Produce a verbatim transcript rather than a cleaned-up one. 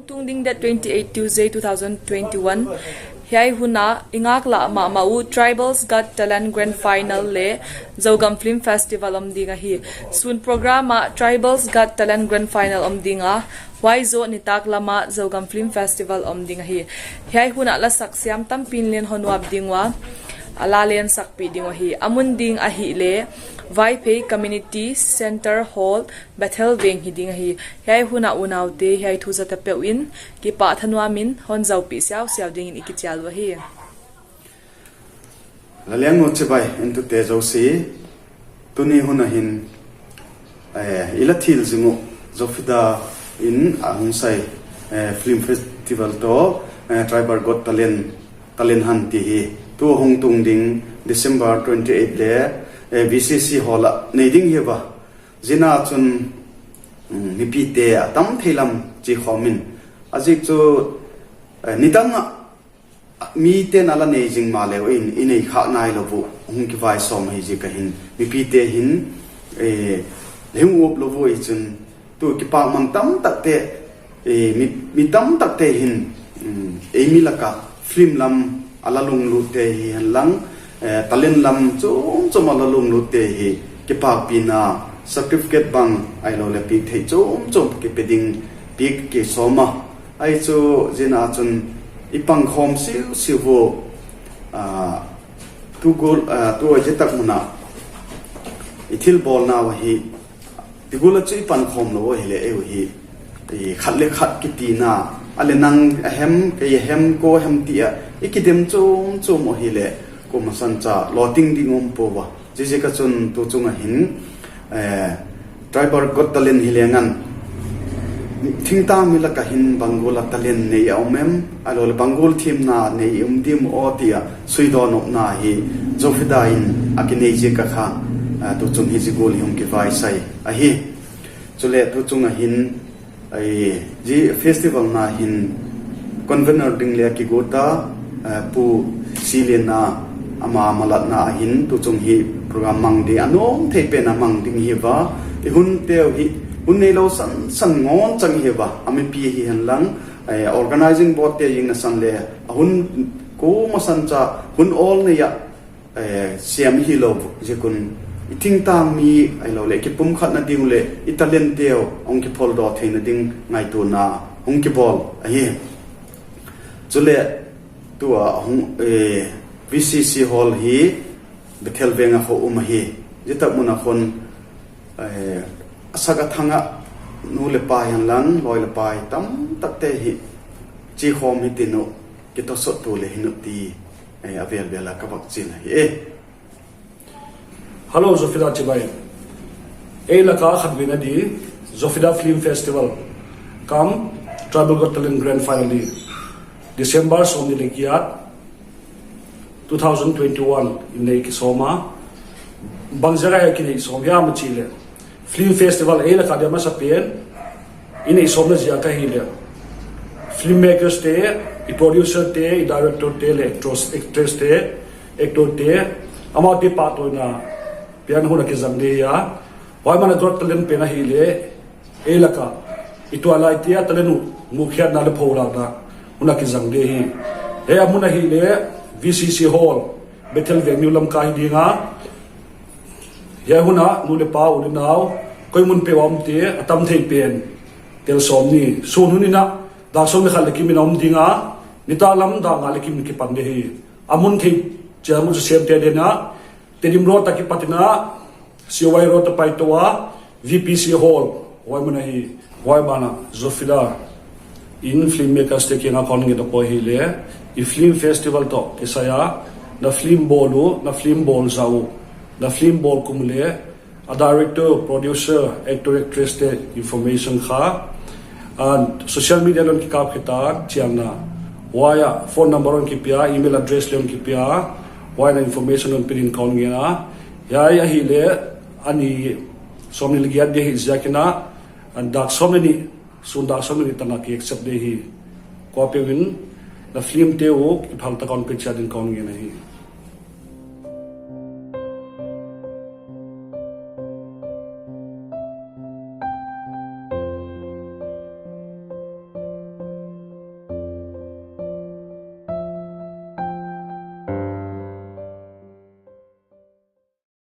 Tung ding date twenty-eight Tuesday two thousand twenty-one. Hiai hun a i ngaklah mahmah uh Tribals Got Talent Grand Final le Zogam Film Festival om ding ahi. Sun program a Tribals Got Talent Grand Final om ding a, huai zoh nitaklam a Zogam Film Festival om ding ahi. Hiai hun a lasak siam tampi in len hon uap ding ua, a la lensakpih ding uh ahi. A mun ding ahihleh Vaiphei Community Centre Hall, Bethel Veng hi ding ahi. Hiai hun a unaute, hiai thu zata peuh in, kipah thanuam in hon zaupih siausiau ding in i kichial uh ahi. Laliang u chibai in tute zosi, tuni hun a hin, eh, i la thil zing uh, Zofida in a hung sai, eh, Film Festival toh, eh, Tribal Got Talent, Talent Hunt ti hi. Tu hung tung ding December twenty-eight le, eh, V C C Hall a nei ding hi va. Zina chun, um, mipite a tam thei lam chi khom in. A zik chu, eh, nidang a, mi ten a la nei zing ma leu in, i nei kha nai lou uh, hung kivai sawm hi zik a hin, mipite hin, eh, lei hung up lou uh i chun, tu kipah man tam takte, eh, mi, mi tam takte hin, um, ei mi laka film lam a la lunglut te hi hen lang, eh, talent lam chom chom a la lunglut te hi kipahpina certificate bang ahilou le piak thei chom chom kipe ding piak kisawm a. Ahi chu zina chun i pangkhawm siusiu vo, ah, tu gul, ah, tu a zia tak mun a i thilbawlna uh hi, i gul a chu i pankhawm lou uh ahileh, ei uh hi, i khat le khat kitina, a le nang a hem, kei a hem, kou a hem ti a, i kidem chom chom uh ahileh, kou masan cha lawting ding um pua. Ziaziak a chun tu chung a hin, eh, Tribal Got Talent hi leng an, thingtang mi laka hin bang gul a talent nei a um em, ahilou le bang gul thimna nei um diam aw ti a, sui dawn nopna hi Zofida in a kinei ziak a kha, ah, tu chung hi zia gul hi hung kivai sai ahi. Chule tu chung a hin, ai, zia festival na hin convener ding le a kigot a, ah, Pu Silian a ama malatna a hin tu chung hi program mang ding a nuam thei pen a mang ding hi va. I hun teu hi, hun neilou san san ngawn chang hi va. A mipi hi hen lang, eh, organizing board te jing na san le, a hun kou masan cha hun awl nei a, eh, siam hilou ziak un, i thingtang mi ahilou le, kipumkhat na ding le, i talent teu hung kiphawldoh theina ding ngaituana hung kibawl ahi. Chule, tu a hung, eh, V C C Hall hi Bethel Veng a kho um ahi. Zia tak mun a khun, eh, a sak a thang a nu le pa hi hen lang, lawi le pai tam takte hi chi khawm hi tin uh, kitawsawt tu le hin uh ti, eh, a vel vel a ka vak chian ahi e. Hello, Zofida chibai. Ei laka khatvei na di, Zofida Film Festival, cum Tribal Got Talent Grand Final di, December sawmnih le giat, two thousand twenty-one in nei kisawm a, bang ziak a kinei sawm hiam a chih le, Film Festival ei laka dia masa pen i nei sawmna ziak ahi le, filmmakers te, i producer te, i director te le actors, actress te, actor te, amaute pahtawina pian hun a kizang ding ahi a, huai man a Got Talent pen ahi le, ei laka i tualai te a talent uh mukhiatna le pholakna hun a kizang ding ahi. Hiai a mun ahi le V C C Hall, Bethel Veng New Lamka hi ding a, hiai hun a nu le pa, u le nau, koi mun peuh a um te, a tam thei pen tel sawm ni. Sun hun in a, dak sawm le khat le kim in a um ding a, nitaklam dak nga le kim in kipan ding ahi. A mun thei chiang mun chu sem te den a, Tedim Road a kipat in a, C Y Road a pai to a, V P C Hall, huai mun ahi. Huai ban a Zofida in filmmakers te kiang a kon ngen ta poi hi le, i film festival toh kisai a, na film bawl uh, na film bawl zah uh, na film bawl kum le, a director, producer, actor, actress te information kha, and social media lon kikap khita chiang na, huai a phone number lon kipia, email address lon kipia, huai na information lon pe din kon ngen a, hiai ahi le, ani sawmnih le giat ding ahi ziak in a, and dak sawm le nih, sun dak sawm le nih tan a ki accept ding ahi. Kuapeuh in, na film te uh, kiphal tak a hon pe chiat din kon ngen ahi.